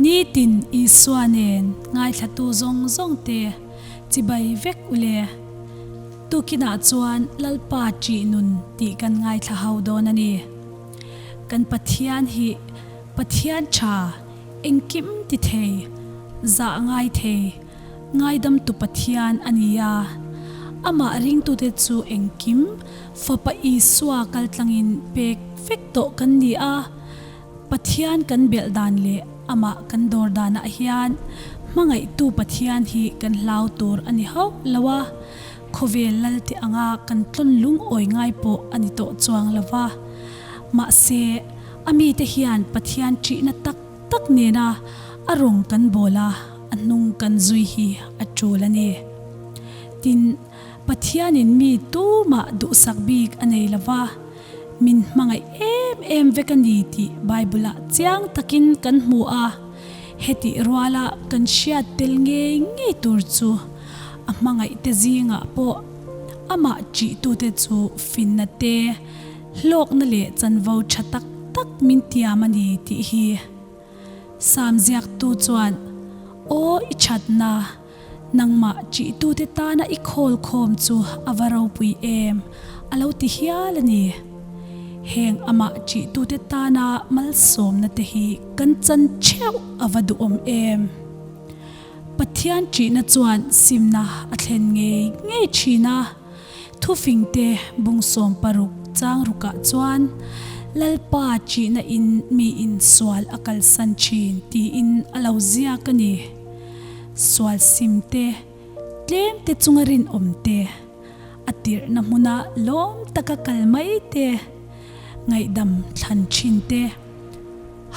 Nitin Isua nen ngaithlatu zawng zawng te chibai vek u le. Tukinah chuan Lalpa ṭih nun tih kan ngaithla ho dawn a ni. Kan Pathian hi Pathian ṭha, engkim ti thei, zah ngai thei, ngaidamtu Pathian a ni a. Amah ringtute chu engkim Fapa Isua kaltlangin pek vek tawh kan ni a. Pathian kan belh dan leh amah kan dawr danah hian hmangaihtu Pathian hi kan hlau tur a ni hauh lo a, khawvel lal te anga kan tlawn lungawi ngai pawh a ni tawh chuang lo va. Mahse, a mite hian Pathian ṭihna tak tak nena a rawng kan bawl a, a hnung kan zui hi a ṭul a ni. Tin, Pathianin mi tumah duhsak bik a nei lo va. Min hmangaih em em vek a ni tih Bible-ah chiang takin kan hmu a, hetih ruala kan hriat tel ngei ngei tur chu a hmangaihte zingah pawh amah ṭihtute chu finna te, hlawkna leh chanvo ṭha tak tak min tiam a ni tih hi. Sam ziaktu chuan, Aw i ṭhatna, Nangmah ṭihtute tana i khawl khawm chu a va ropui em? a lo ti hial a ni. Heng amah ṭihtute tana malsawmna te hi kan chan ṭheuh a va duhawm em? Pathian ṭihna chuan simna a thlen ngei ngei ṭhin a. Thufingte bungsawm paruk chang rukah chuan Lalpa ṭihna in miin sual a kalsan ṭhin tiin a lo ziak a ni. Sual sim te, tlem te chunga rinawm te, a tirhna hmuna lawm taka kal mai te, ngaihdam thlan thin te,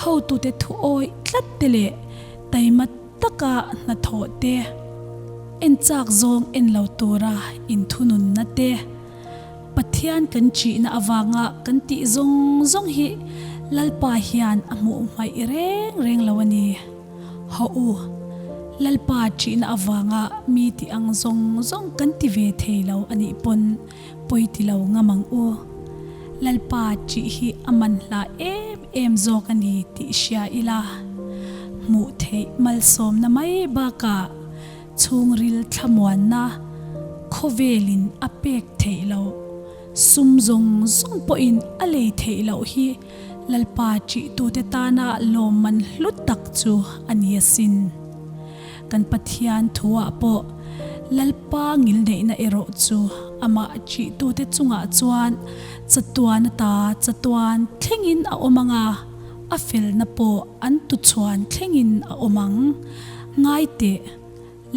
hotute thu awih tlat te leh taima taka hnathawh te, en chak zawng en lo tura inthununna te, Pathian kan ṭihna avanga kan tih zawng zawng hi Lalpa hian a hmuh hmaih reng reng lo a ni. Haw u, Lalpa ṭihna avanga mi tih ang zawng zawng kan ti ve thei lo a nih pawn pawi ti lo ngam ang u. Lalpa ṭih hi a man hla em em zawk a ni tih hria ila, hmuh theih malsawmna mai bakah chhungril thlamuanna khawvelin a pek theih loh, sum zawng zawng pawhin a lei theih loh hi Lalpa ṭihtute tana lawmman hlu tak chu a ni asin. Kan Pathian thuah pawh Lalpa ngilneihna erawh chu amah ṭihtute chungah chuan chatuan ata chatuan thlengin a awm ang a, a felna pawh an tuchhuan thlengin a awm ang. Ngai teh.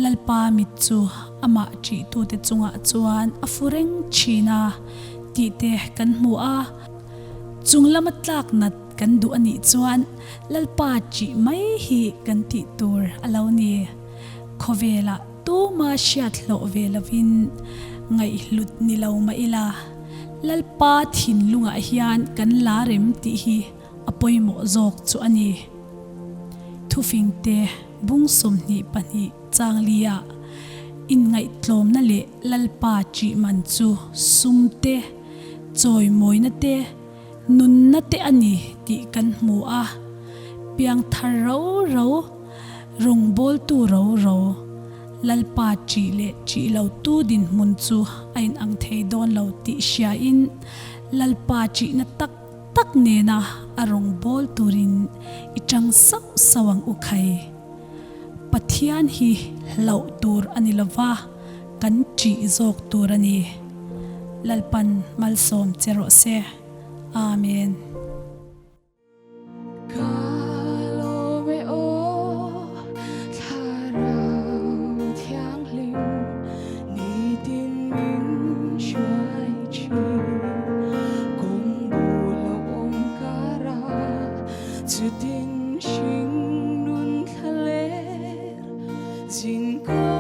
Lalpa mit chu amah ṭihtute chungah chuan a fu reng ṭhin a tih te kan hmu a. Chung lama tlak nat kan duh a nih chuan Lalpa ṭih mai hi kan tih tur a lo ni. Khawvelah tuma hriat hlawh ve lovin ngaihhlut ni lo mah ila, Lalpa thinlungah hian kan la rem tih hi a pawimawh zawk chu a ni. Thufingte bung 22 changlia inngaihtlawmna leh Lalpa ṭih man chu sum te, chawimawina te, nunna te a ni tih kan hmu a. Piangthar ro ro, rawngbawltu ro ro, Lalpa ṭih leh ṭih lotu dinhmun chu a inang thei dawn lo tih hriain Lalpa ṭihna tak tak nena a rawn bawl turin i tang sauh sauh ang u khai. Pathian hi hlauh tur a ni lova, kan ṭih zawk tur a ni. Lalpan malsawm che rawh se. Amen. Ka lawm e aw Thlarau Thianghlim nitin min hruai thin. Kawng bul a awm kar a, chutin hring nun thla ler zin kawng.